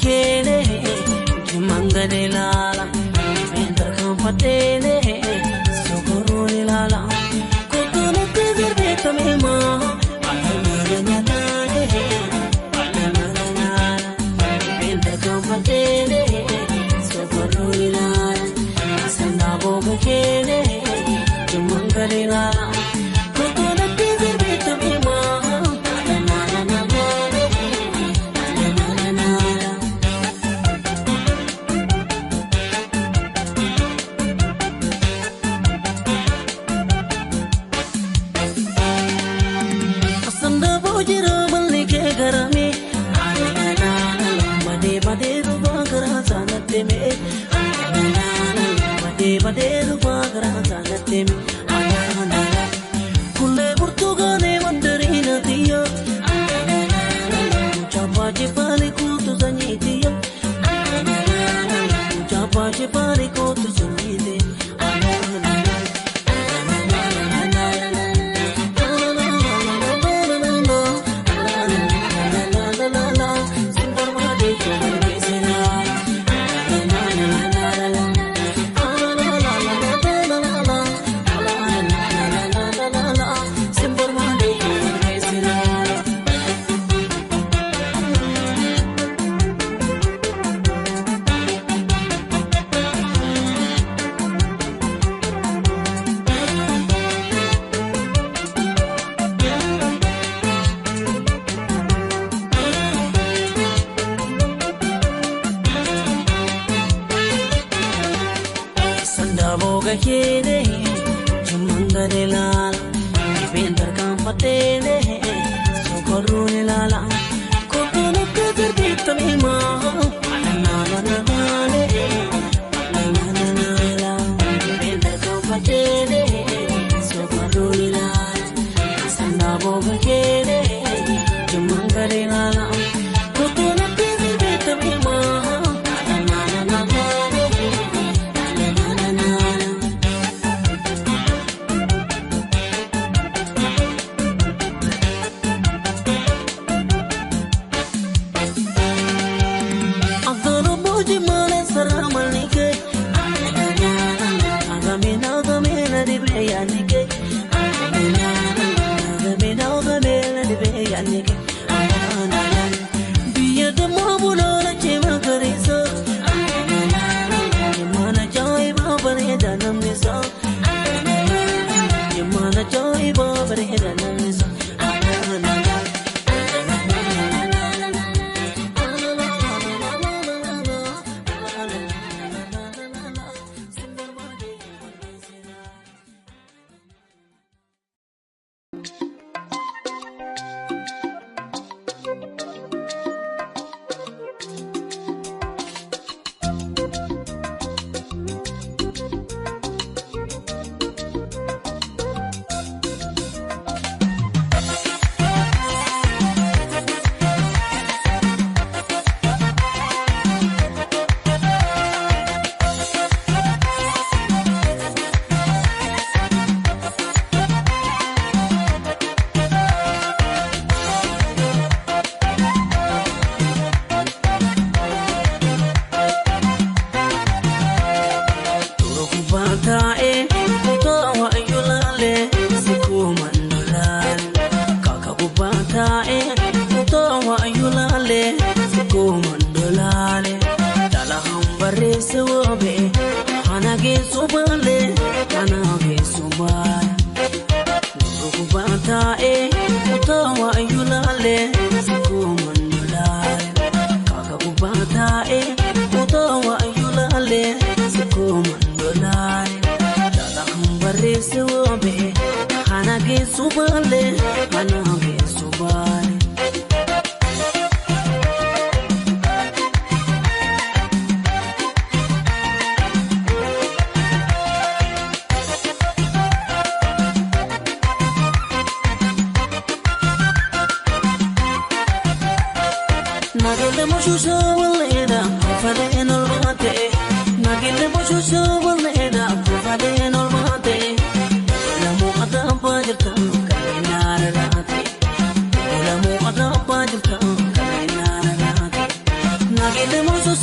Kele, jimangale lala, bentar kampatele, sokorone lala, kotone tezerbe mema, bentar kampatele, sokorone lala, asanda boga kele, jimangale lala.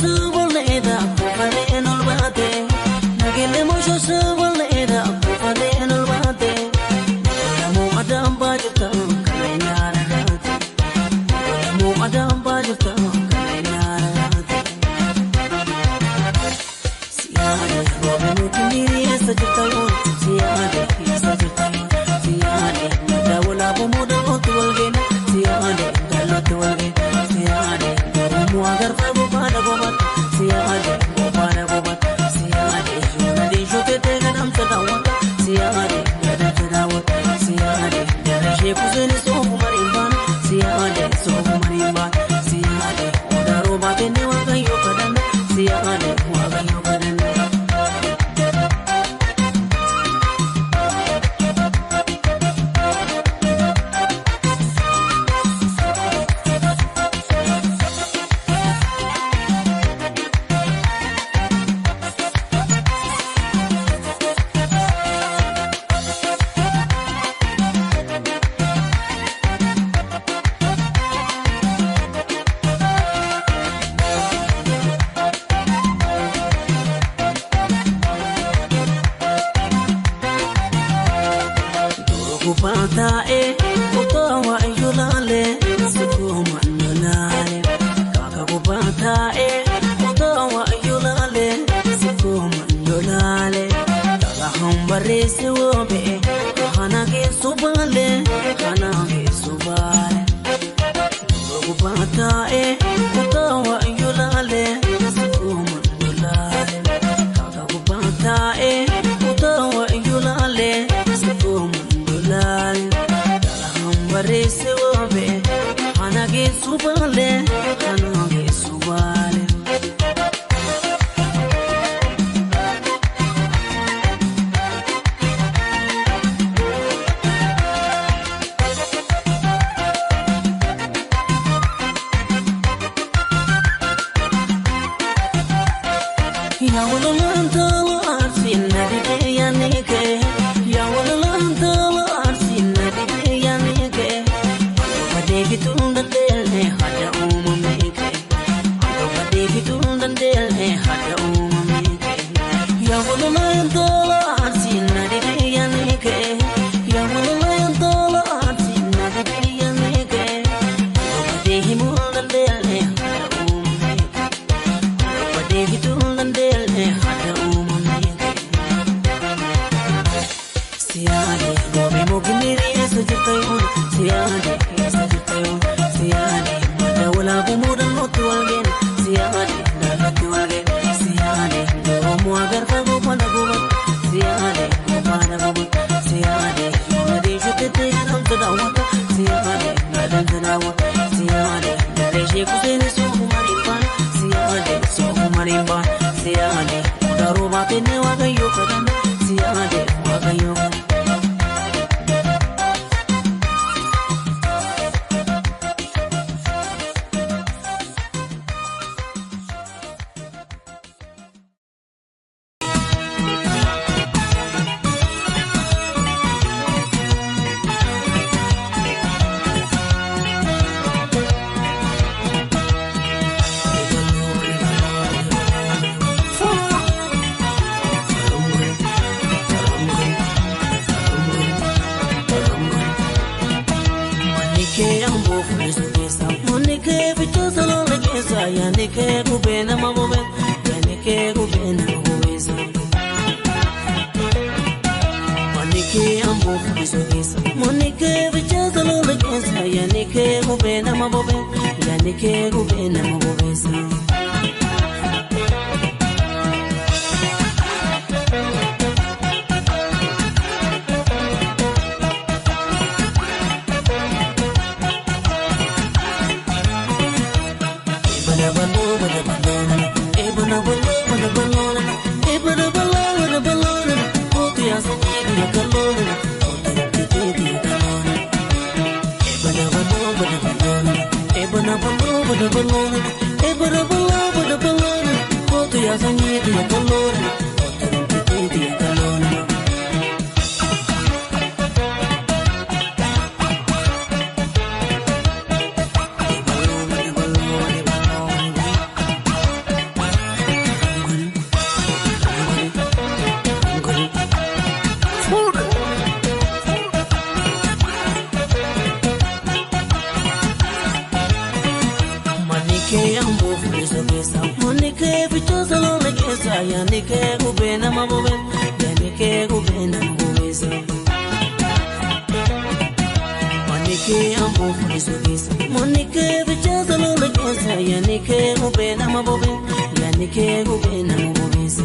Suboleda, kufaleen ol baate. Nagele mosho suboleda, kufaleen ol baate. Namu adam bajirta, kana nyaarate. Namu adam bajirta, kana nyaarate. Siyaade, robe nuti miri esa jirta yoon. Siyaade, esa jirta yoon. Siyaade, madaawala bomoda otu walgeena. Siyaade, galootu walgeena. Siyaade, oromoo agarfaa bobaana bobata. Siyaade, bobaana bobata. Siyaade, yoona diishoo teetee gadamsa daawwata. Siyaade, gadamsa daawwata. Siyaade, darashee kuseeni soofu mariin baana. Siyaade, soofu mariin baana. Siyaade, odaa roobaa kennee waaqayyoo kadhanna. Siyaade, waaqayyoo kadhanna. Taa'ee otoo waayyuu laalee sikkuma lolaalee. Kaaka gubbaa taa'ee otoo waayyuu laalee sikkuma lolaalee. Dhagaa barreesse woobee kana geessu baalee kana geessu baalee. Gubbaa taa'ee otoo waayyuu laalee sikkuma lolaalee. Kaaka gubbaa taa'ee otoo waayyuu laalee sikkuma lolaalee. Barreesse woobee kana geessu baalee kana geessu baalee. Yaa walumaan tolu arsiin na dhibee yaani kee. Yaa walumaan tolu arsiin na dhibee yaani kee. Aduuba deebituun dandeellee hada uumamee kee. Aduuba deebituun dandeellee hada uumamee kee. Yaa walumaan tolu arsiin na dhibee yaani kee. Yaa walumaan tolu arsiin na dhibee yaani kee. Aduuba deehimuun dandeellee hada uumamee kee. Aduuba deebituun dandeellee hada uumamee kee. Siyaade roobee moginiri eessa jirta yoon. Siyaade eessa jirta yoon. Siyaade madaawala bomoodhaan nootti walgeena. Siyaade naannootti walgeena. Siyaade oromoo agarfaa gofaana gobata. Siyaade gofaana gobata. Siyaade yoona diishoo teetee gadamsa daawwata. Siyaade gadamsa daawwata. Siyaade daree kuseeni soofu mariin baana. Siyaade soofu mariin baana. Siyaade odaa roobaa kennee waaqayyoo kadhanna. Siyaade waaqayyoo kadhanna. Yaani kee gubee nama bobee, yaani kee gubee nama bobeessa. Manni kee amboo furdisu keessa, manni kee bilchaata lola keessa, yaani kee gubee nama bobee, yaani kee gubee nama bobeessa. Yaani kee gubee nama bobee yaani kee gubee nama bobeessa. Manni kee amboo furisu keessa manni kee bilchaata lola keessa yaani kee gubee nama bobee yaani kee gubee nama bobeessa.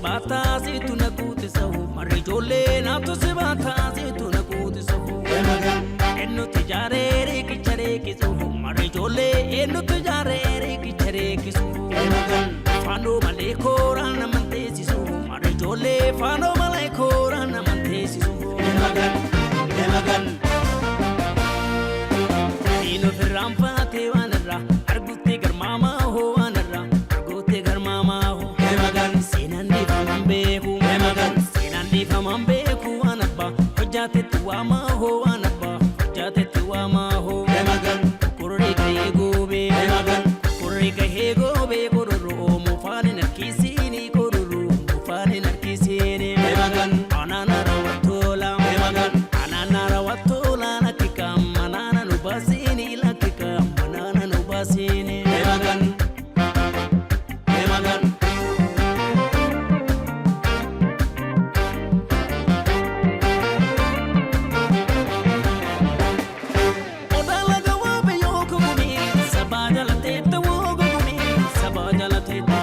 baataa siitu na guutisahu marri ijoollee naatu si baataa siitu na guutisahu. Eenyutu ijaaree riikicha reekisuhu marri ijoollee eenyutu ijaaree riikicha reekisuhu. Faanoo malee kooraan naman teessisuhu marri ijoollee faanoo malee kooraan naman teessisuhu. Diin ofirraan faatee waan irraa arguutti garmaamaa hoo waan irraa arguutti garmaamaa hoo. Seenaan dhiifaman beeku seenaan dhiifaman beeku waan abbaa hojjaatetti waamaa hoo waan abbaa hojjaatetti waamaa hoo. Kurri gahee goobee kurri gahee goobee kororoo muufaan harkisiini kororoo muufaan harkisiini. Anaana raawwatoola anaana raawwatoola lakkika manaana nu baasiini lakkika manaana nu baasiini. Odaala gawaa biyyoo kugumi sabaa jala teette woo gugumi sabaa jala teette.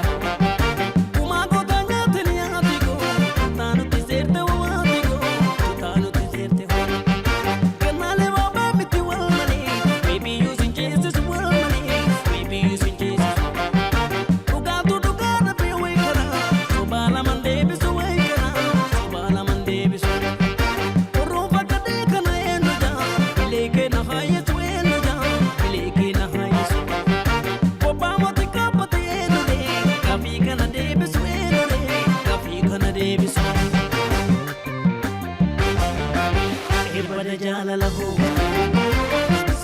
Kumaa goota nyaate ni nyaati goo taanuti seerte waati goo taanuti seerte hoo. Kannaalee baabaa miti wal malee bibiyyuu sin ceesisu wal malee bibiyyuu sin ceesisu. Dhugaatu dhugaa dhabee wayi karaa sobaa lamaan deebisu wayi karaa sobaa lamaan deebisu. Oroofa kadhee kana eenyu jaa bilee keenya haayesu eenyu jaa bilee keenya haayesu. Kophaa mootii kaappate eenyu ree gaaffii kana deebisu eenyu ree gaaffii kana deebisu. Eebbada jaalala hoo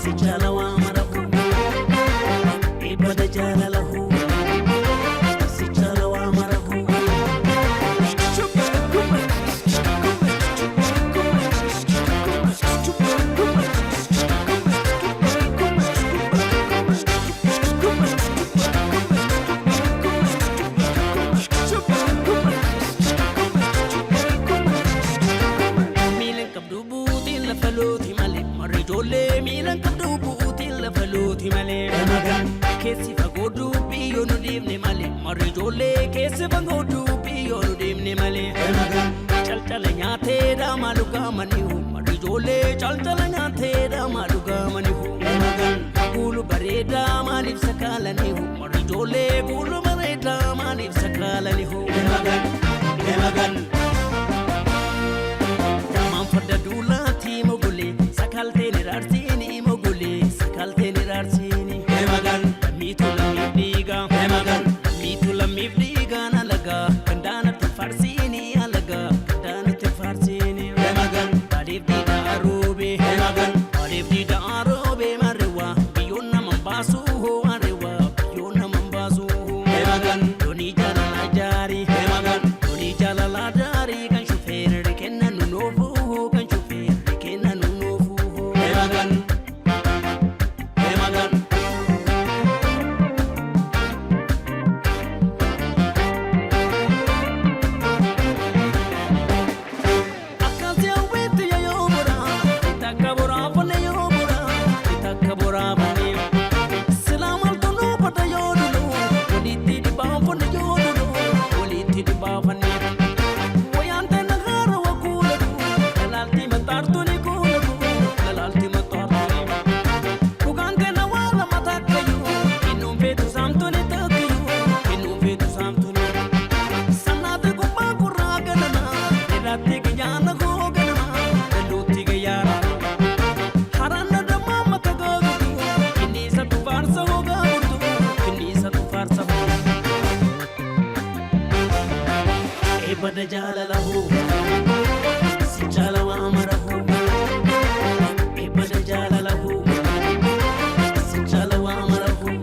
si jaala waa mara hoo eebbada jaalala hoo si jaala waa mara hoo. Miilan qabdu buutiin lafa looti malee marri ijoollee miilan qabdu buutiin lafa looti malee. Keessi fagoo dubbii yoo nu deemne malee marri ijoollee keessi fagoo dubbii yoo nu deemne malee. Calcala nyaatee daamaa dhugaamaniihu marri ijoollee calcala nyaatee daamaa dhugaamaniihu. Guulu bareedaa maaliif sakaalaniihu marri ijoollee guulu bareedaa maaliif sakaalaniihu. Dammaan farda duulaati mogolee sakalteen iraarsiini mogolee sakalteen iraarsiini. Lammiitu lammiif dhiiga lammiitu lammiif dhiiga alagaa gandaanatti faarsiini alagaa gandaanatti faarsiini. Baaleef diida aroobee baaleef diida aroobee mareewaa biyyoon nama baasuu hoo mareewaa biyyoon nama baasuu hoo. Doonii jaalala jaarii doonii jaalala jaarii kan shufeerri kenna nu noofuu kan shufeerri kenna nu noofuu. Akkasii hawwiitti yoo boraa takka boraa fonne yoo boraa takka boraa fonne. Silaa maaltu nu bada yoo dulu walitti dhibaa fonne yoo dulu walitti dhibaa fonne. Wayaan ta'e haara wa kuulatu galaalti mataartu ni kuulatu galaalti mataartu ni. Dhugaan ta'e waa lama takkayyuu innuun feetu saamtu ni takkayyuu innuun feetu saamtu ni. Sannaati gubbaa gurraa ganama irratti gayyaana koo ganama galluutti gayyaana. Haranna dammaa mata gaagurtu kinniisa tufaarsa hoo gaagurtu kinniisa tufaarsa hoo. Eebbada jaalala hoo si jaala waa mara hoo eebbada jaalala hoo si jaala waa mara hoo.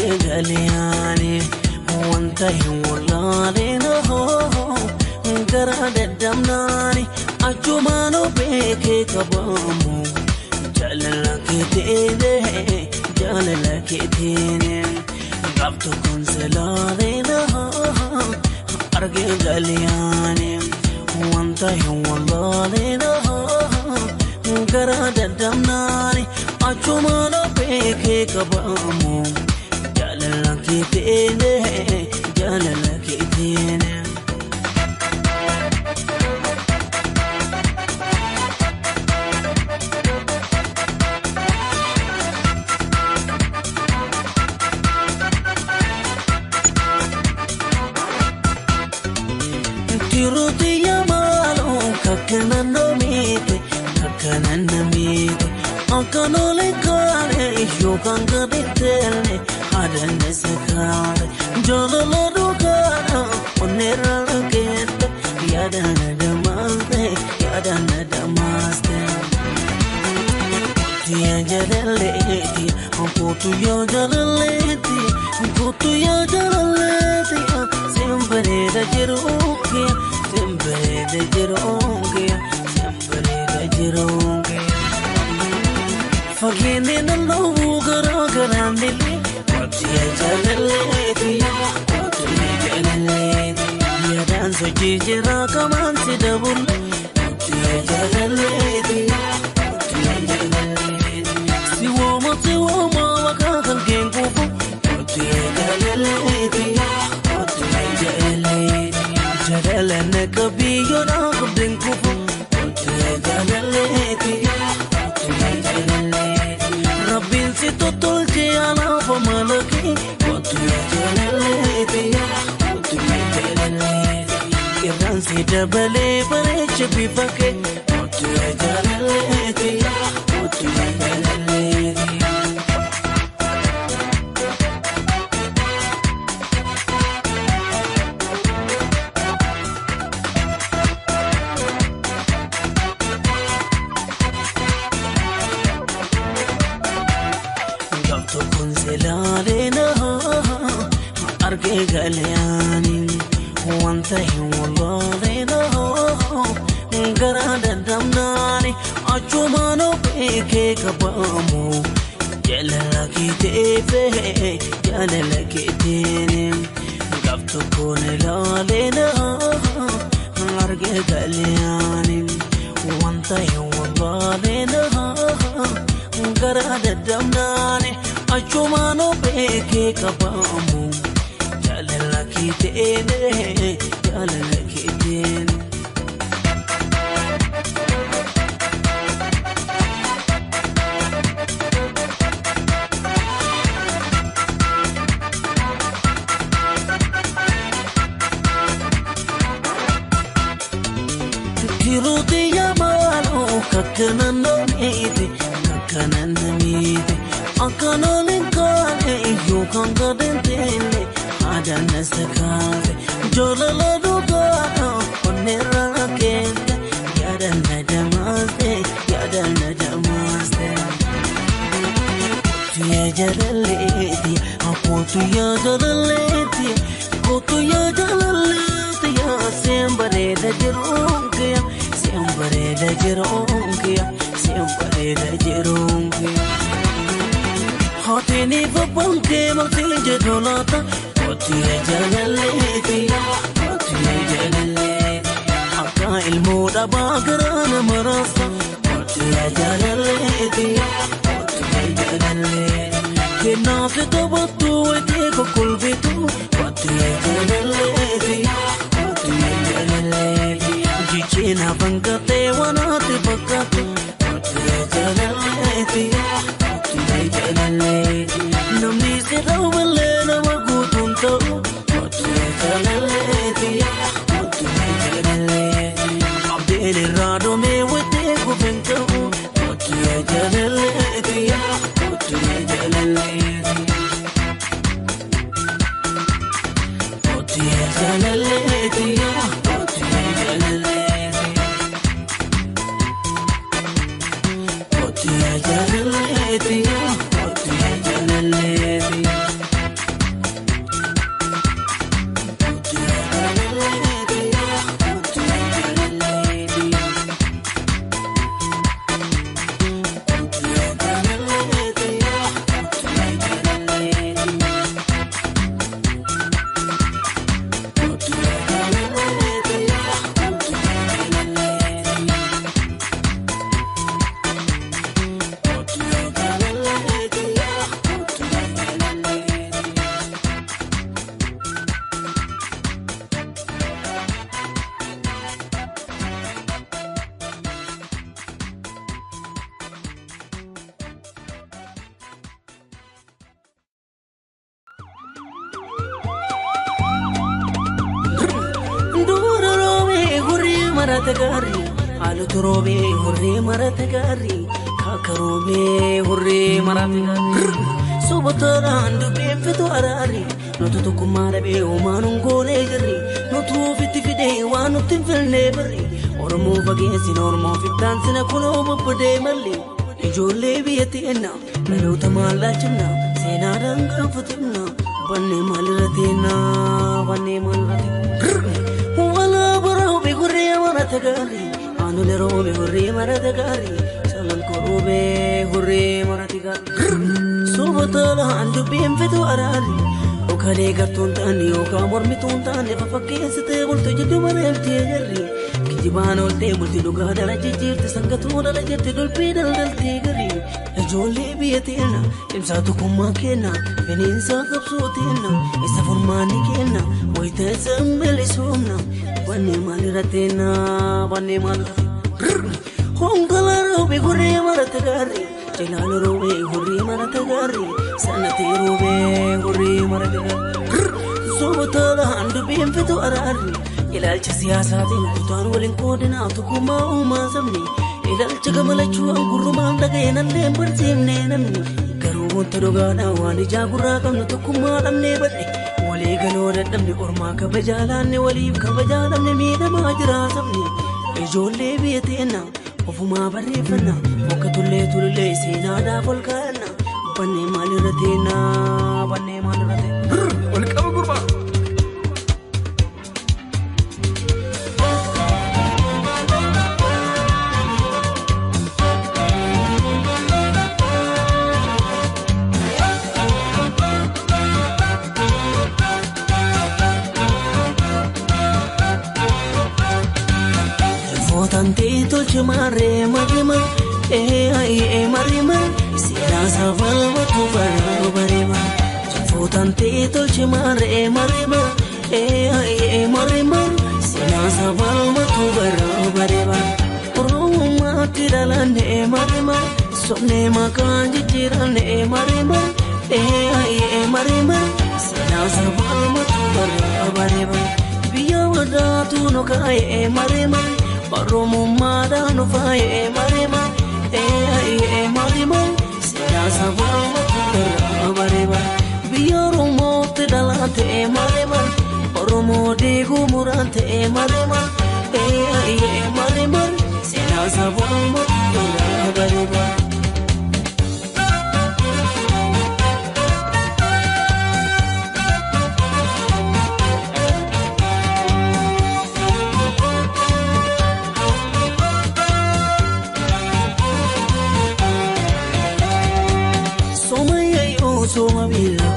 Argee galiyaani wanta hin wallaaleen gara daddamnaani achumaan beekee qabamu jaalala keeteene jaalala keeteene gaaf tokkoon selaaleen argee galiyaani wanta hin wallaaleen gara daddamnaani achumaan beekee qabamu. Jaalala keeteene jaalala keeteene. Tiruuti yamaaloo kakkana nomiite kakkana namiite akkanoolee kaane yookaan gadi teelle adanne sekaare jaalala dhugaadha onneerra rakeette yaadana damaaste yaadana damaaste. Kootu jaalaleeti kootu yaa jaalaleeti kootu yaa jaalaleeti simbareeda jiruuki simbareeda jiruuki simbareeda jiruuki. Fageenye naloo garaa garaan dilee kootu yaa jaalaleeti kootu yaa jaalaleeti yaadaan sochii jiraa kamaan si dabulle kootu yaa jaalaleeti kootu yaa jaalaleeti si wooma si wooma maqaa kan keenkuufu kootu yaa jaalaleeti kootu yaa jaalaleeti jaalalana qabiyyoo naa qabdeen kuufu kootu yaa jaalaleeti kootu yaa jaalaleeti rabbiin si tottolchee alaaf malakee kootu yaa jaalaleeti kootu yaa jaalaleeti irraan si dabalee bareecha bifa kee kootu yaa jaalaleeti kootu yaa jaalaleeti. Gaaf tokkoon selaaleen argee galiyaani wanta hin wallaaleen gara daddamnaani achumaan beekee qabamu jaalala keeteefe jaalala keeteene gaaf tokkoon ilaaleen argee galiyaani wanta hin wallaaleen gara daddamnaani achumaan beekee qabamu jaalala keeteene jaalala keeteene. Tiruuti yamaaloo kakkana nomiite kakkana namiite akkanooleen kaane yookaan gadi teelle adanna sakaate jaalala dhugaadha onneerra rakeette yaadana damaaste yaadana damaaste. Kootu yaa jaalaleeti kootu yaa jaalaleeti kootu yaa jaalaleeti yaa simbareeda jiruuki simbareeda jiruuki simbareeda jiruuki. Haatini babbaan maltii jedhu laata kootu yaa jaalaleeti kootu yaa jaalaleeti akka ilmoo dhabaa garaa nama raasa kootu yaa jaalaleeti kootu yaa jaalaleeti kennaaf taphattu wayitee kokkolbitu kootu yaa jaalaleeti kootu yaa jaalaleeti jijjiina bangatee wanaati fakkaatu kootu yaa jaalaleeti kootu yaa jaalaleeti namni si dhawwalee nama guutuun ta'u kootu yaa jaalaleeti kootu yaa jaalaleeti abdiin irraa dhumee wayitee gufeen ta'u kootu yaa jaalaleeti kootu yaa jaalaleeti kootu yaa jaalaleeti kootu yaa jaalaleeti kootu yaa jaalaleeti kootu yaa jaalaleeti. marate gaari haalota roobee hurrii marate gaari kaaka roobee hurrii marate gaari sobotoodhaan dubbiin fitu araari nutu tokkummaa dhabee uumaan hungoonee jirri nutu ofitti fidee waan nutti hin filnee barri Oromoo fageessina Oromoo fittaansina kunoo bobbodee malli ijoollee biyya teenna dhaloota maallaa seenaadhaan gaafatamna bannee maalirra teenna bannee maalirra teenna walaa baroobe hurrii marate gaarii aanulee roobe hurrii marate gaarii calanqoo roobe hurrii marate gaarii sobotoodhaan dubbiin fitu araari Okalee gartuun taane yookaan mormituun taane fafakkeessitee bultu jiddu bareeltee jirri kijibaan ooltee bulti dhugaa dhala jijjiirti sangatuu dhala jirti dulbii daldaltee gari ijoollee biyya teenna cimsaa tokkummaa kenna bineensaa qabsoo teenna isa furmaanni kenna wayita isa bilisoomna bannee maalirra teenna bannee maalirra hongalaa roobee hurrii marate gaarii Jalaal roobee hurrii marate gaarii sanatee roobee hurrii marate gaarii sobotoodhaan dubbiin fitu araarri ilaalcha siyaasaatiin kutaan waliin qoodinaa tokkummaa uumaa sabni ilaalcha gamalachuu gurrumaan dhaga'ee nallee barsiifnee namni garuu wanta dhugaadhaan waan ijaa gurraa qabnu tokkummaa dhabnee badhe walii galoo dadhabne ormaa kabajaa laanne waliif kabajaa dhabne miidhamaa jira sabni ijoollee biyya teenna ofumaa barreeffanna bakka tullee tullee seenaadhaaf ol kaa'anna bannee maalirra teenna bannee maalirra teenna. Ol qaba gurbaa. Tantee tolche maree marima ee marima siyaasa falmatu baruu bareema. Tantee tolche maree marima ee marima siyaasa falmatu baruu bareema. Oromummaatti dhalanne marima somnee maqaan jijjiiranne marima ee marima siyaasa falmatu baruu bareema. Biyya wadaatu nu kaa'e marima. Oromummaadhaan nu faayee marima ee marima siyaasa falmatu irraa bareema biyya Oromootti dhalate marima Oromoo diiguu murante marima ee marima siyaasa falmatu irraa bareema. Soma bella, oh soma bella,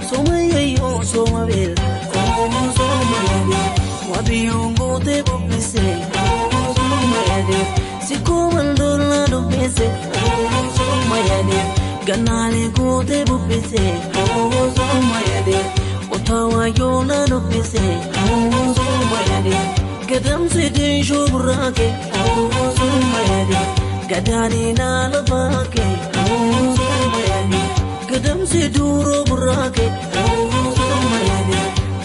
soma yo soma bella, oh soma bella. Wabiyungo te bopese, oh soma bella. Si comando la dopese, oh soma bella. Ganale go te bopese, oh soma bella. Otawa yo la dopese, oh soma bella. Gadam se den shobrake, oh soma bella. Gadani na lafake, oh soma bella. Gadam se duro burake, oh soma bella.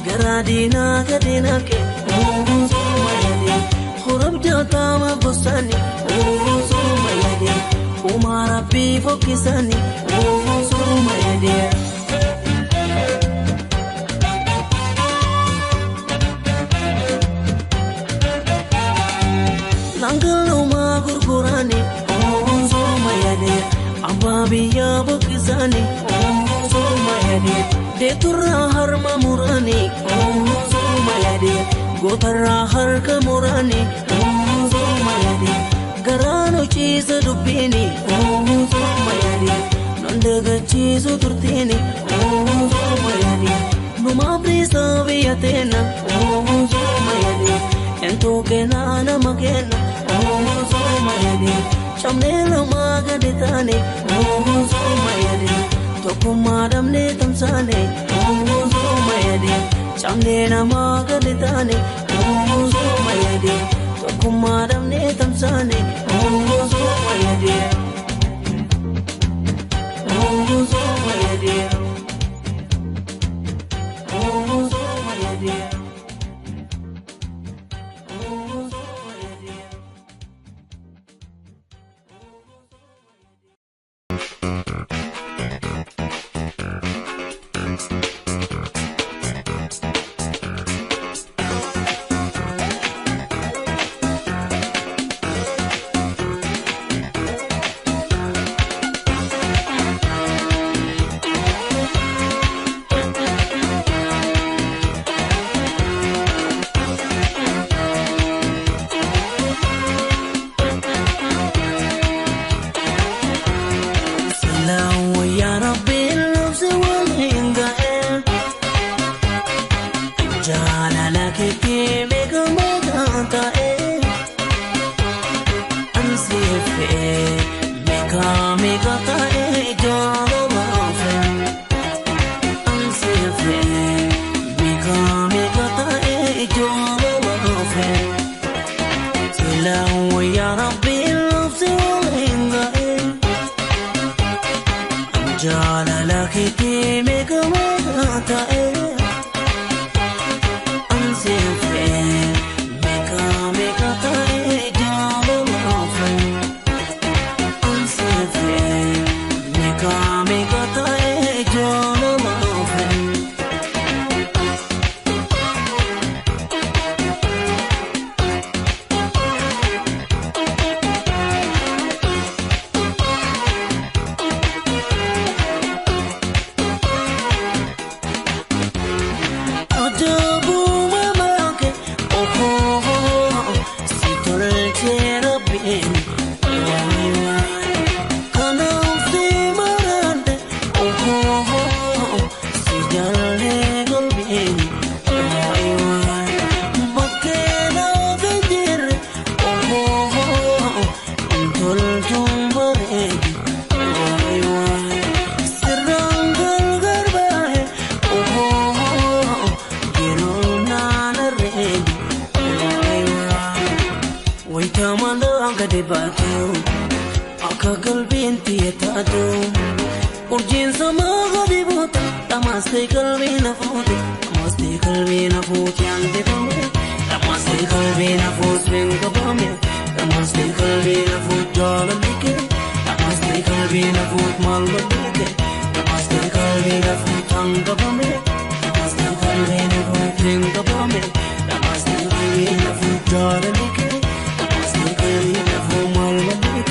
Garadina gadinake, oh soma bella. Khurab jata ma gosani, oh soma bella. Umar rabbi fokisani, oh soma bella. Langaluma gurgurani, oh soma bella. Abbaa biyya boqqisani, oh soma bella. Deeturraa harma murani, oh soma bella. Gootarraa harka murani, oh soma bella. Garaan hojjiisa dubbiini, oh soma bella. Non dagachiisu turtiini, oh soma bella. Numaaf dhiisaa biyya teenna, oh soma bella. Entoo kennaa nama kenna, oh soma bella. Camnee lamaa gadi taane, oh soma bella. Tokkummaa dhabnee tamsaane, oh soma bella. Camnee namaa gadi taane, oh soma bella. Tokkummaa dhabnee tamsaane, oh soma bella. Oh soma bella. Oh soma bella. Jaalala keetii meeqa meeqa ta'e ansi fe'e meeqa meeqa ta'e jaalala fe'e ansi fe'e meeqa meeqa ta'e jaalala fe'e. Akka qalbiin tiyyataatu urjiin samaa gadi buute dhamaastee qalbii na fuute dhamaastee qalbii na fuute aan dibame dhamaastee qalbii na fuute hin qabame dhamaastee qalbii na fuute jaalalli kee dhamaastee qalbii na fuute maal godhe dhamaastee qalbii na fuute aan qabame dhamaastee qalbii na fuute hin qabame dhamaastee qalbii na fuute jaalalli kee dhamaastee qalbii na fuute maal godhe.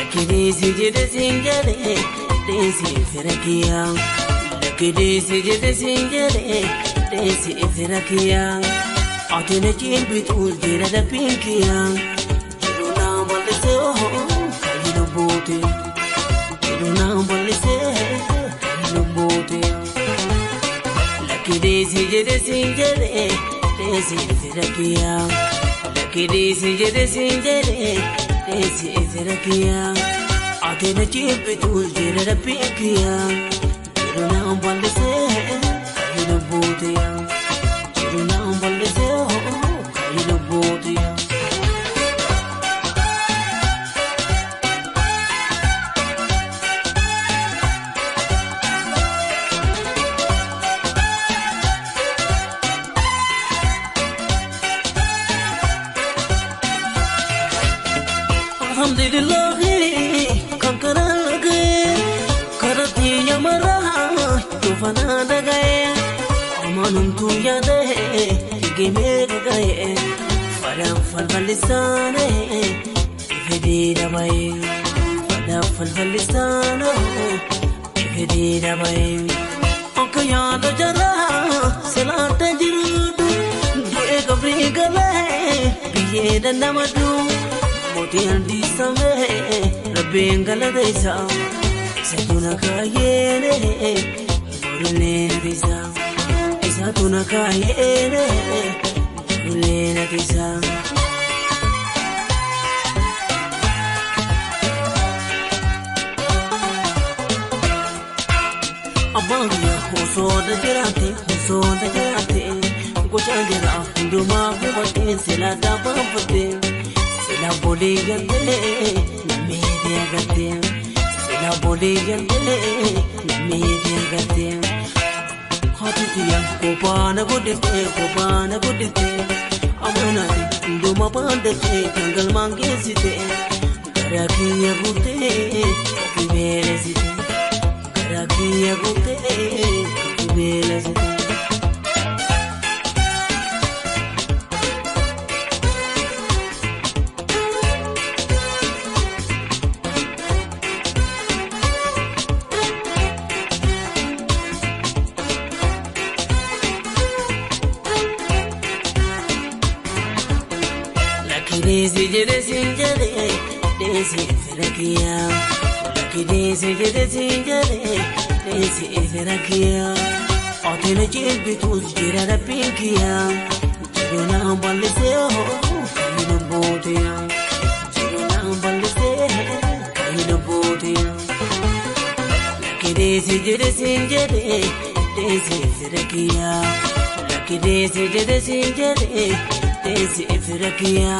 Lakkideesi jedhe siin jedhe deesi fira kiyya. Lakkideesi jedhe siin jedhe deesi fira kiyya. Ati na jilbitu jira dhabbiin kiyya. Jiru naa bal'isee kayi lubbuuti. Jiru naa bal'isee kayi lubbuuti. Lakkideesi jedhe siin jedhe deesi fira kiyya. Lakkideesi jedhe siin jedhe deesi fira kiyya. Ati na jilbitu jira dhabbiin kiyya. Jiru naa bal'isee kayi lubbuuti. Jiru naa bal'isee kayi lubbuuti. Alhamdulillah kan karage karati yamara tufana dagaye amanum tu yaade gime gaye faram falfalisane ifedi dabaye faram falfalisane ifedi dabaye ok yaad jara salat jirudu du'e kabri gale biye dandamadu Mootiin dhiisamee rabbiin galata isaa isaatu na kaayee borulee na tiisa isaatu na kaayee borulee na tiisa. Abbaan kiyya osoo na jiraate gochaa jira hundumaa hubattee silaa dhaabbattee. Sila boleh gantee namni agartee sila boleh gantee namni agartee haati tiya kophaana guddifte amanaati hunduma baandattee kan galmaan geessite garaa kiyya guuttee ofi beelessite garaa kiyya guuttee ofi beelessite. Lakkideesi jedhe siin jedhe deesi fira kiyya. Lakkideesi jedhe siin jedhe deesi fira kiyya. Ati na jilbitus jira rabbiin kiyya. Jiru naa bal'isee kayi lubbuuti. Jiru naa bal'isee kayi lubbuuti. Lakkideesi jedhe siin jedhe deesi fira kiyya. Lakkideesi jedhe siin jedhe deesi fira kiyya.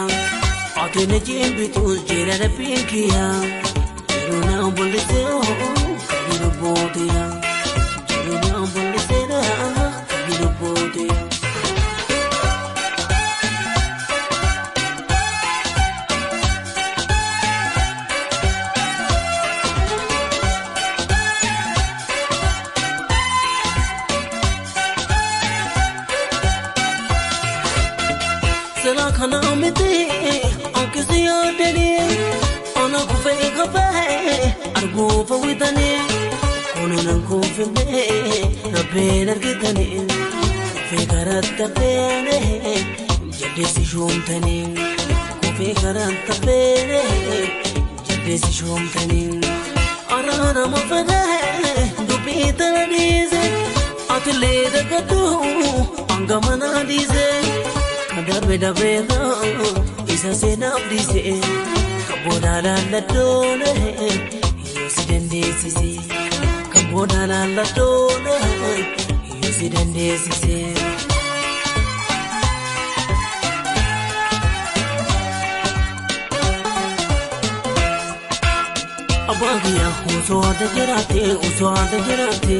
Ati na jilbitus jira rabbiin kiyya. Jiru naa bal'isee kayi lubbuuti. Jiru naa bal'isee kayi lubbuuti. Sila kana miti ankisi yaadani ana kufee kafee arguufa witani kunuunan kuufine rabbeen argitani kufee karaa tafeene jaldeessi shoomtani kufee karaa tafeene jaldeessi shoomtani araarama fedhee dubbii tana dhiise atilee dagadhu hanga mana dhiise. Darbe darbeera isa seenaaf dhiise kan booda laalladdoone yoo si dandeessise kan booda laalladdoone yoo si dandeessise. Abbaan kiyya osoo adda jiraate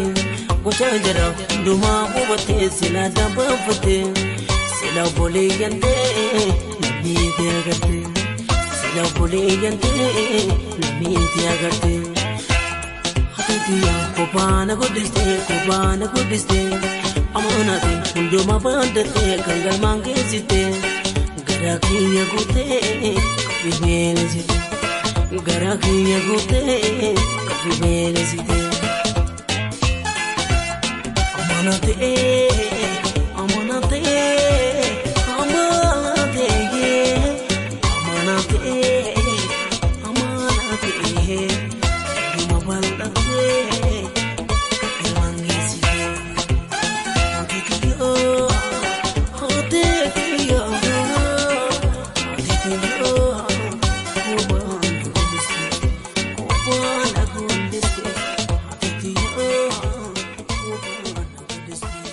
gochaa jira hundumaa hubattee silaa dhaabbattee. Sila boleh gantee namni agartee sila boleh gantee namni agartee haati tiya kophaana guddistee amanaati hundumaa baandattee kan galmaan geessite garaa kiyya guuttee ofi beelessite Garaa kiyya guutee kafi beelesitee. Amanatee amanatee amanatee amanatee amanatee dhuma bal'atee ilmaan geessitee. Haati kiyyoo haati kiyyoo haati kiyyoo kubaan guddistee kubaan guddistee haati kiyyoo kubaan guddistee.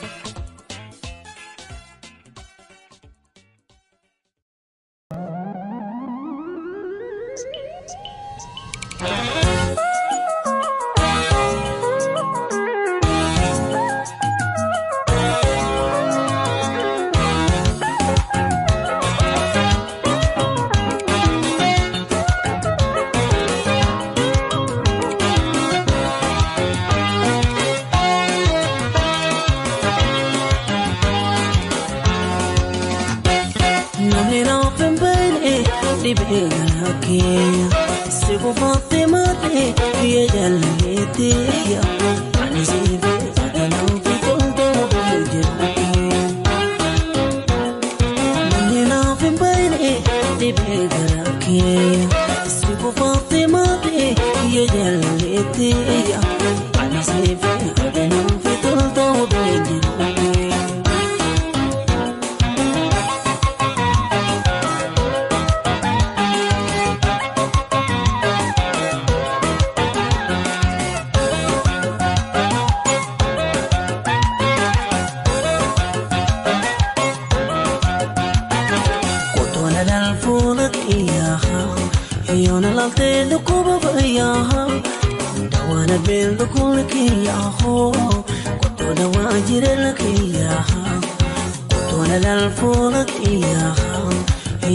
Namni naaf hin beekne dhibee garaa kiyya. Si qofaatti malee biyya jaallatee ani si beekta naaf tolta jiru kiyya. Namni naaf hin beekne dhibee garaa kiyya. Si qofaatti malee biyya jaallatee ani si beekta naaf tolta jiru kiyya. Kotona lal fuula kiyyaa yoona laltee dhukkuba fayyaa dawaana beel dhukkuba kiyyaa kotona waa jireenya kiyyaa kotona lal fuula kiyyaa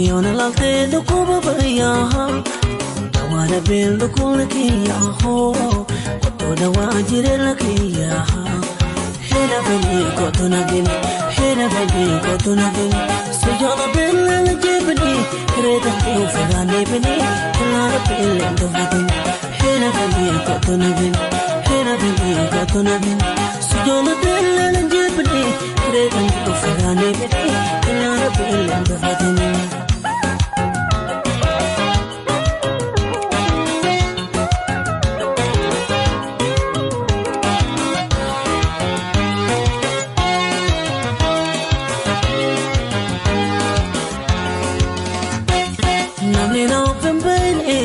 yoona laltee dhukkuba fayyaa dawaana beel dhukkuba kiyyaa kotona waa jireenya kiyyaa. Hera bani kotona bini, hera bani kotona bini. Sujana bella la jebni, reta ufagane bini, lara bella ndovadini. Hera bani kotona bini, hera bani kotona bini. Sujana bella la jebni, reta ufagane bini, lara bella ndovadini. Namni naaf hin beekne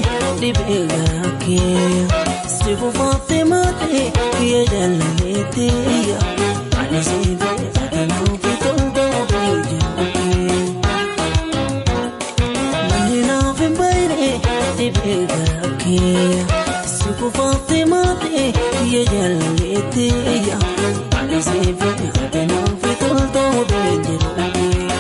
dhibee garaa kiyya. Si qofaatti malee biyya jaallatee ani si beekta naaf tolta jiru kiyya. Namni naaf hin beekne dhibee garaa kiyya. Si qofaatti malee biyya jaallatee ani si beekta naaf tolta jiru kiyya.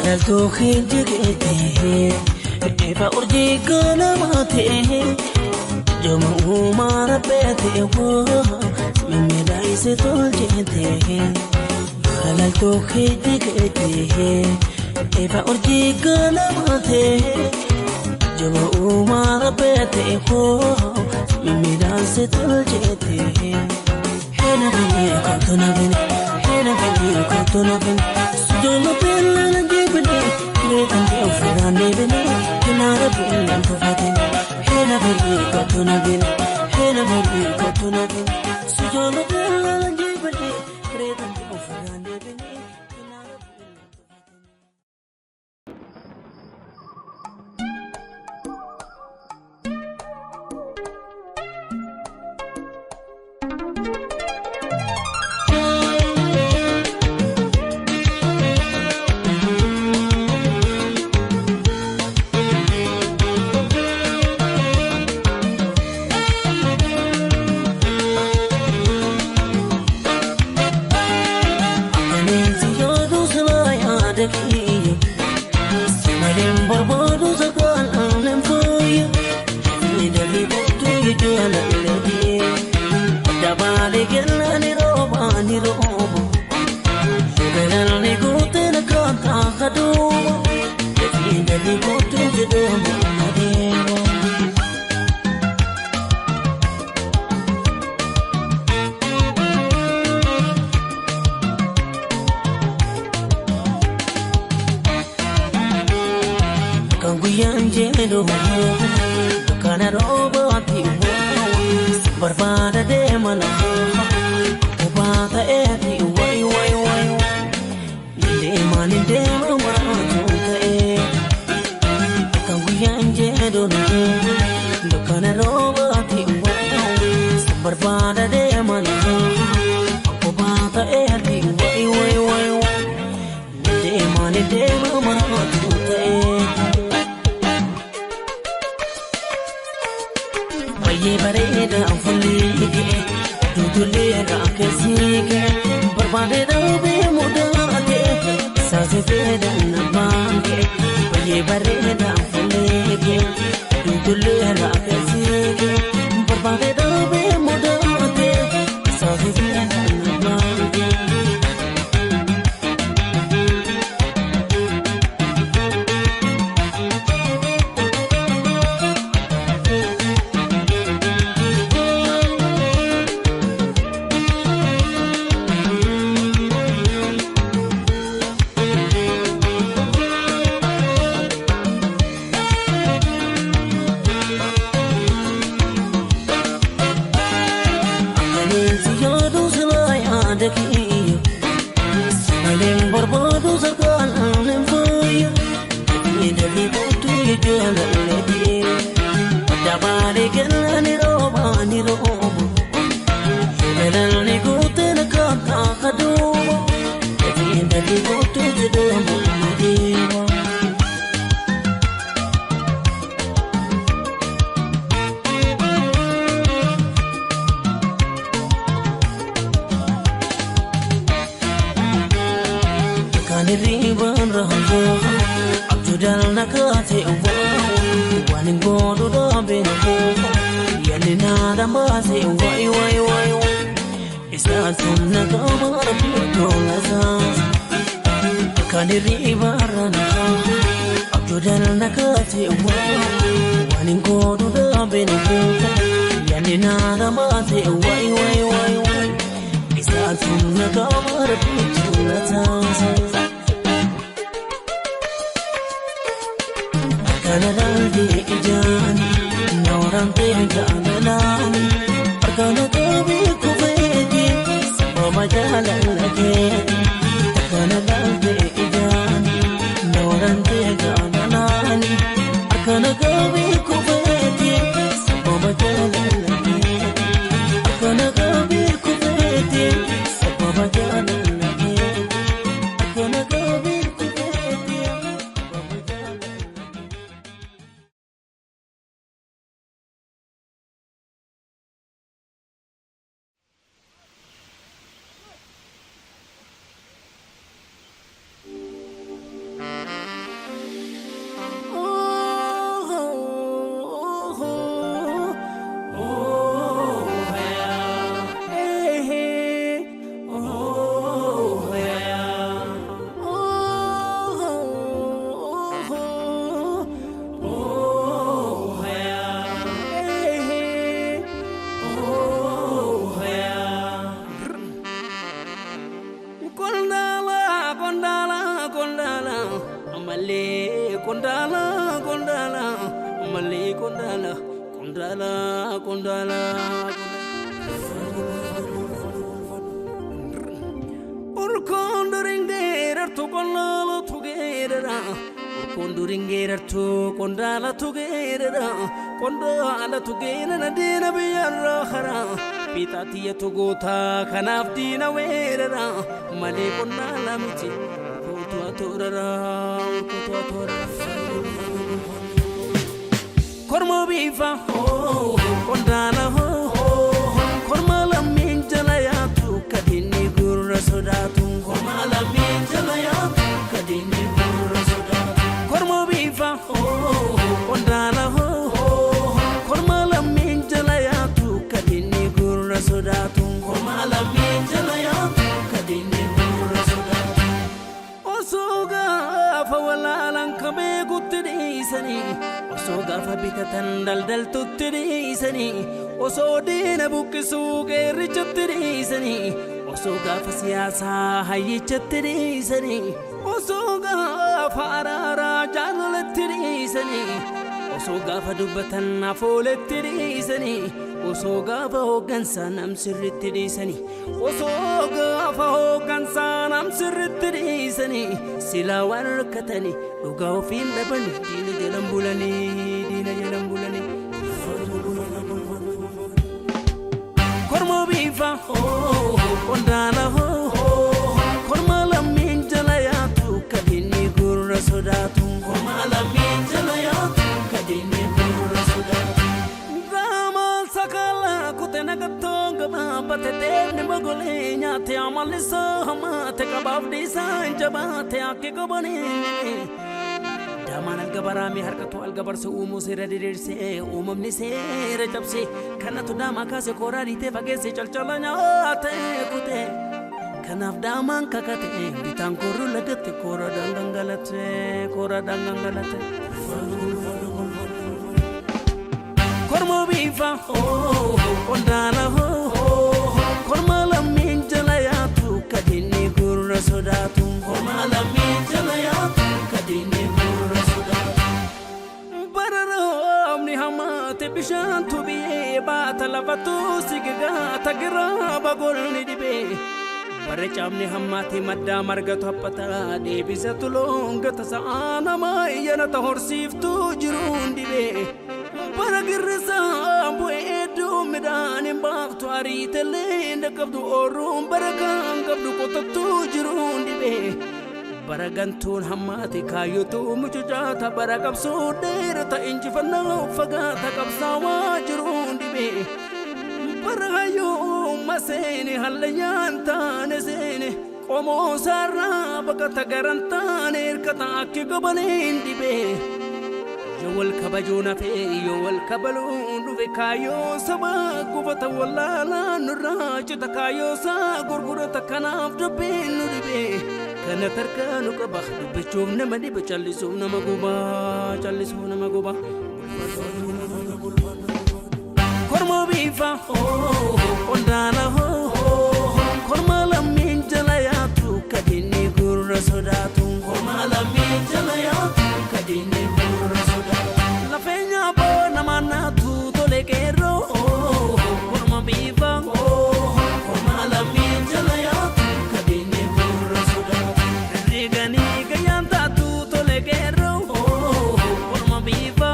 Laltuu hinjigete efa urjii ganamaate joma uumaa rabbeete mimmiidhaayise tolchete. Laltuu hinjigete efa urjii ganamaate joma uumaa rabbeete mimmiidhaayise tolchete. Hena bini kotona bini, hena bini kotona bini. Sujana bella la jebni, reetan ufagane bini, lara bella ndovadini. Hena bini kotona bini, hena bini kotona bini. Sujana bella la jebni, reetan ufagane bini, lara bella ndovadini. Bineensi yoo jedhu dukkana roobaati barbaada deemana kophaa ta'eeti wayi wayi wayi deemaan deema maraatu ta'e akka guyyaan jedhu dukkana roobaati barbaada deemana kophaa ta'eeti wayi wayi wayi deemaan deema maraatu ta'e. Baay'ee bareeda fuulli kee duutulee keessi kee barbaade dhabee mudaa kee saasifee dhannamaan kee baay'ee bareeda fuulli kee duutulee keessi kee barbaade dhabee mudaa kee saasifee dhannamaan kee. Kanaaf diina weerara malee qondaala miti kootu atoorara kootu atoorara. Korma biifa qondaala korma lammiin jala yaatu kadinni gurra sodaatu. Korma lammiin jala yaatu kadinni gurra sodaatu. Korma biifa qondaala korma lammiin jala yaatu kadinni gurra sodaatu. Osoo gaafa bitatan daldaltutti dhiisanii osoo diina buqqisuu qeerrichatti dhiisanii osoo gaafa siyaasaa hayyichatti dhiisanii osoo gaafa araaraa jaalalatti dhiisanii. Osoo gaafa dubbatan afooletti dhiisanii, osoo gaafa hooggansaa nam sirritti dhiisanii, osoo gaafa hooggansaa nam sirritti dhiisanii, silaa waan rakkatanii dhugaa ofiin dhabanii diina jalan bulanii, diina jalan bulanii. Korma biifa qondaala hoo, korma lammiin jala yaatu kadhiinni gurra sodaatu. Korma lammiin jala yaatu kadhiinni gurra sodaatu. Raamaan sakala kute nagattoo gabaabate deemni mogolee nyaate amalli isaa hamaate qabaaf dhiisaa hin jabaate akki qabanii. Daamaan algabaraame harkatu algabarse uumuu seera diriirsee uumamni seera cabse kanatu daamaa kaase kooraa dhiitee fageesse calcala nyaate kute. Kanaaf daamaan kakate bitaan korru lagatte kooraadhaan gangalate, kooraadhaan gangalate. Korma biifa qondaala hoo, korma lammiin jala yaatu kadhiinni gurra sodaatu. Korma lammiin jala yaatu kadhiinni gurra sodaatu. Bara roobni hamaate bishaantu biyyee baata lafatu sigigaata giraaba golni dhibee. Bara caamni hammaate maddaa margatu haphata deebisatu loon gata sa'aa namaa iyyana horsiiftuu jiruun dhibee. Bara girrisaa bu'ee hedduu midhaan hin baaftu ariitellee hin dhaqqabdu ooruun bara kaan qabdu qotattuu jiruun dhibee. Bara gantuun hammaate kaayyotu mucucaata bara qabsoo dheerata injifannoo fagaata qabsaawaa jiruun dhibee. Bara hayyuu maseeni hallayyaan taane seene qomoo saarraa baqata garan taane hirkata akki gobaniin dhibee. Yoo wal kabajuu nafee yoo wal kabaluun dhufe kaayyoo sabaa gufata wallaalaa nurraa cita kaayyoo isaa gurgurata kanaaf dubbiin nu dhibee. Kana tarkaa nu qaba dubbachuuf nama dhiba callisuuf nama guba, callisuuf nama guba. Korma biifa qondaala hoo, korma lammiin jala yaatu kadhiinni gurra sodaatu. Korma lammiin jala yaatu kadhiinni gurra sodaatu. Lafeenya boo nama naatu tole qeerroo korma biifa korma lammiin jala yaatu kadhiinni gurra sodaatu. Riganii gayyaan taatu tole qeerroo korma biifa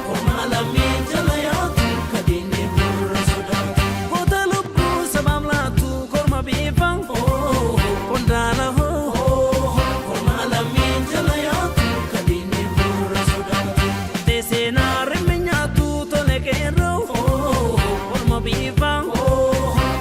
korma lammiin jala yaatu kadhiinni gurra sodaatu. Goota lubbuu sabaaf laatu korma biifa qondaala hoo, korma lammiin jala yaatu kadhiinni gurra sodaatu. Teesseenaa rimmi nyaatu tole qeerroo korma biifa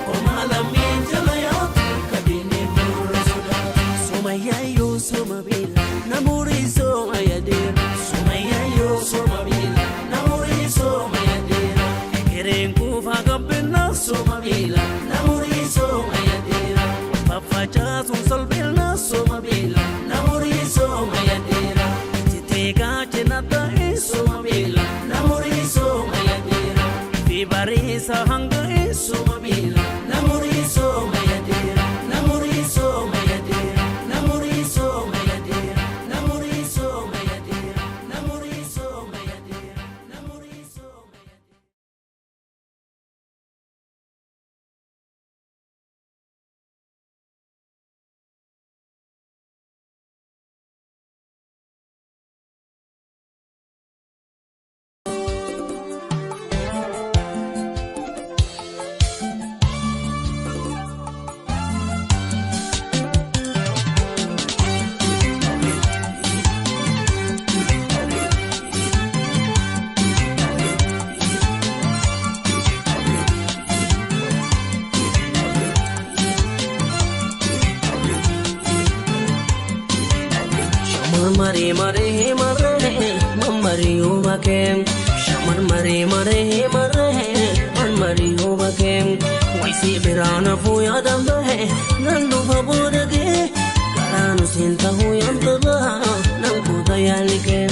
korma lammiin jala yaatu kadhiinni gurra sodaatu. Somayyaayyoo soma beela namoori soma yadeera. Somayyaayyoo soma beela namoori soma yadeera. Ekereen kuufaa gabbina soma beela namoori soma yadeera. Faffacaasuun solbeelna soma beela namoori soma yadeera. Citee gaachena ta'e soma beela namoori soma yadeera. Fi bariisa hanga'e soma beela namoori soma yadeera. Namoori soma yadeera. Namoori soma yadeera. Namoori soma yadeera. Namoori soma yadeera. Namoori soma yadeera. Maree maree maree mammarii hubakee, shaman maree maree maree mammarii hubakee, waysii biraan hafuu yaadan bahe nan dhufa booda kee karaa nu siin tahuu yamtaba nan kuta yaalli kee.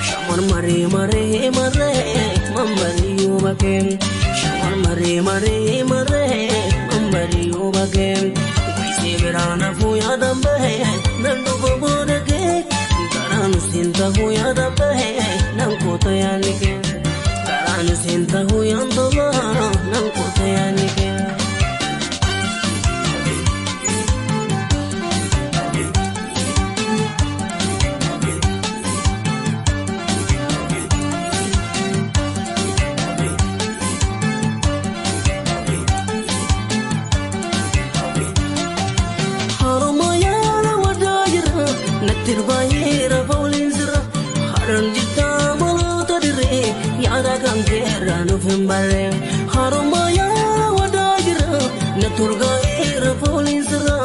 Shaman maree maree maree mammarii hubakee, shaman maree maree maree mammarii hubakee, waysii biraan hafuu yaadan bahe nan dhufa booda kee. Karaan ta'uu yaada bahee nan koota yaadni kee. Karaan siin ta'uu yaanta nan koota yaadni kee. Tirbaayera fooliin sirra haran jirta maloota dirree yaada kan keerra nuuf hin barree haruma yaala wadaa jira na turgaa'eera fooliin sirra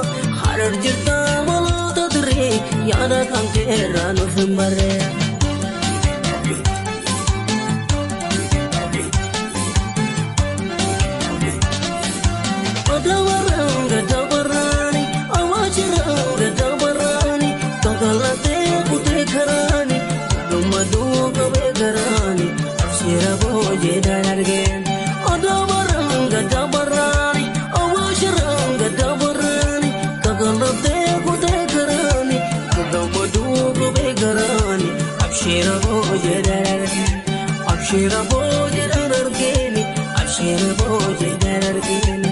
harar jirta maloota dirree yaada kan keerra nuuf hin barree. Abshira boojii darargeeni abshira boojii darargeeni.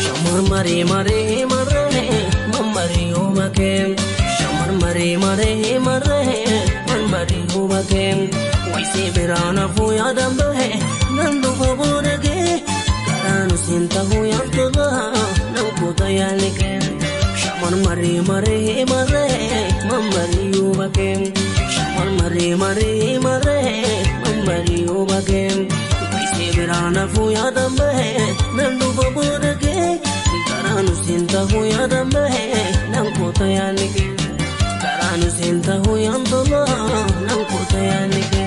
Shamar maree maree maree mamaree yooma kee. Shamar maree maree maree mamaree yooma kee. Waisee biraan hafuu yaadaan bahee nan dhufa booda kee karaan siin ta'uu yaanta nan koota yaadni kee. Shamar maree maree maree mamaree yooma kee. Shamar maree maree maree mamaree yooma kee. Waisee biraan hafuu yaadaan bahee nan dhufa booda kee karaan siin ta'uu yaadaan bahee nan koota yaadni kee. Karaan siin ta'uu yaanta nan koota yaadni kee.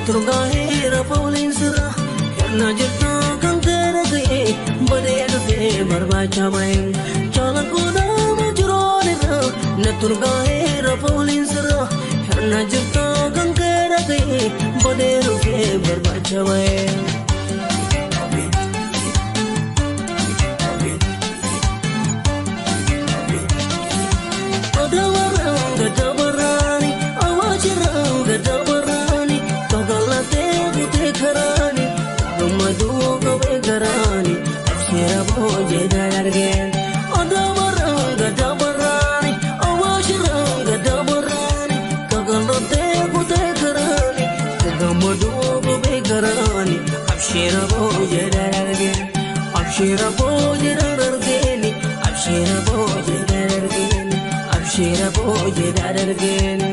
Turgaa'eera fooliin sirra hirna jirta kan ta'e ga'ee badee dhufee barbaacha ba'ee jaalanqoodhaan jiroonirra na turgaa'eera fooliin sirra hirna jirta kan ta'e ga'ee badee dhufee barbaacha ba'ee. Abshira boojii darargeeni abshira boojii darargeeni abshira boojii darargeeni.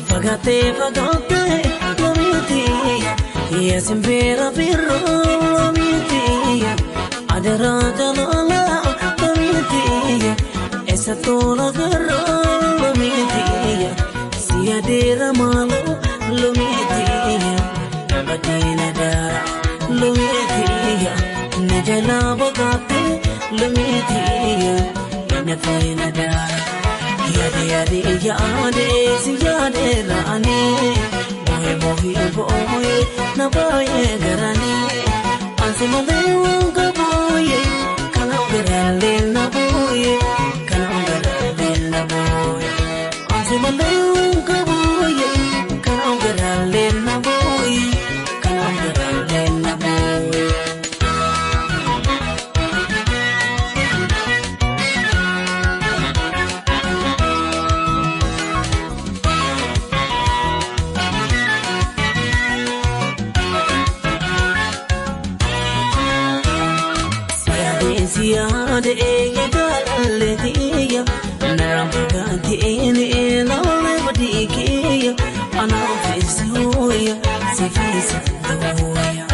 Fagate fagate, lomitiya, yes, vera pirro, lomitiya. Adara jalala lamitiya esa tola garra lamitiya siya dera malo lamitiya badina dara lamitiya najala bagate lamitiya nafina dara yade yade yade siyade rane boye boye boye na boye garane ansimale wanga boye kana garale na boye kana garale na boye ansimale wanga boye kana garale na boye kana garale na boye. Siyaade eegalaleetiya naramkaatiin lolebadiikiya anaafisuuya sifiisa dooya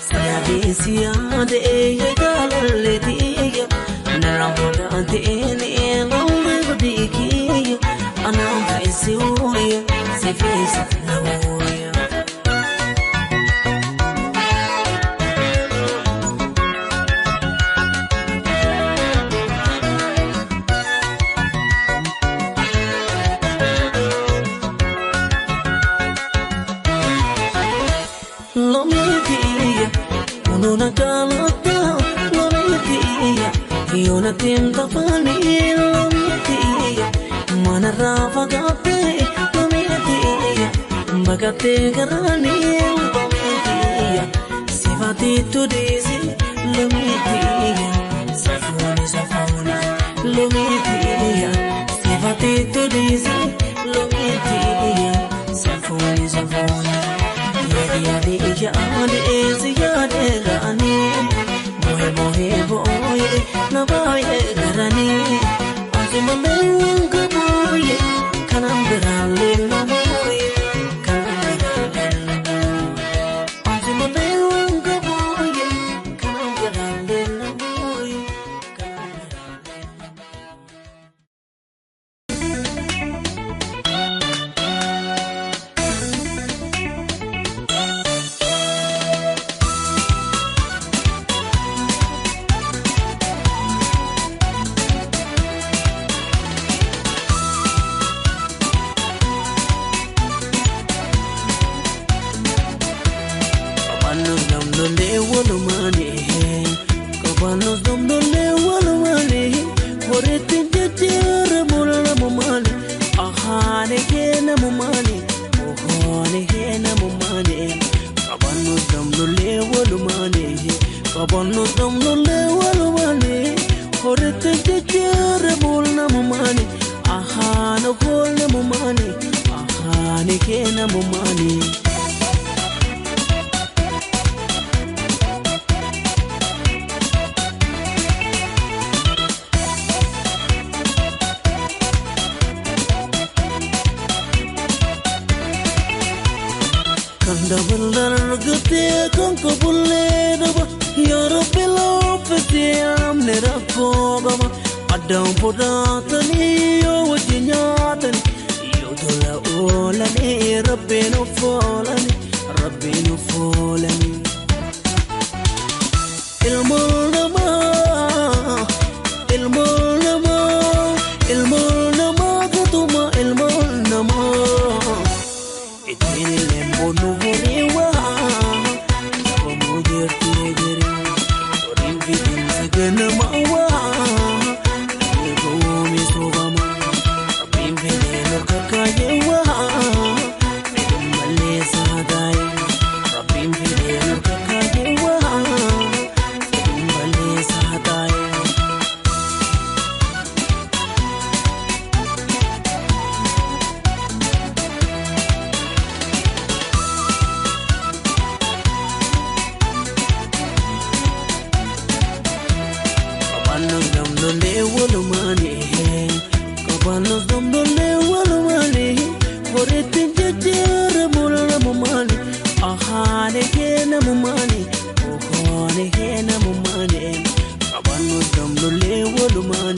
siyaade siyaade eegalaleetiya naramkaatiin lolebadiikiya anaafisuuya sifiisa dooya. Bagate garani lamitiya sifati tudisi lamitiya safuni safuni lamitiya sifati tudisi lamitiya safuni safuni yadi yadi yadi yadi rani boye boye boye na boye garani azimale wanga boye kanam garale na boye.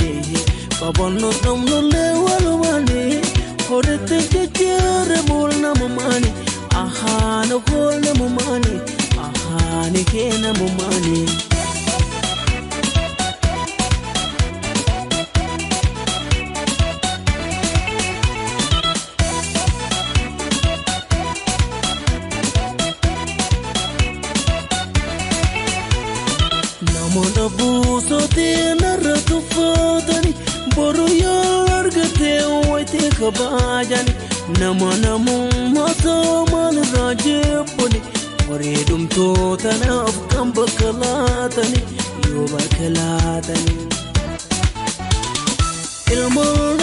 walumaani qabannus dhabnullee walumaani horitti jijjiirre bool namumaani ahaana hool namumaani ahaani kee namumaani. Namoota buusootiin irra tuffatani boru yoo argate wayitii kabajani nama namummaa maalirraa jebboni bareedumtoota naaf kan bakka laatani yoo bakka laatani. Ilmoo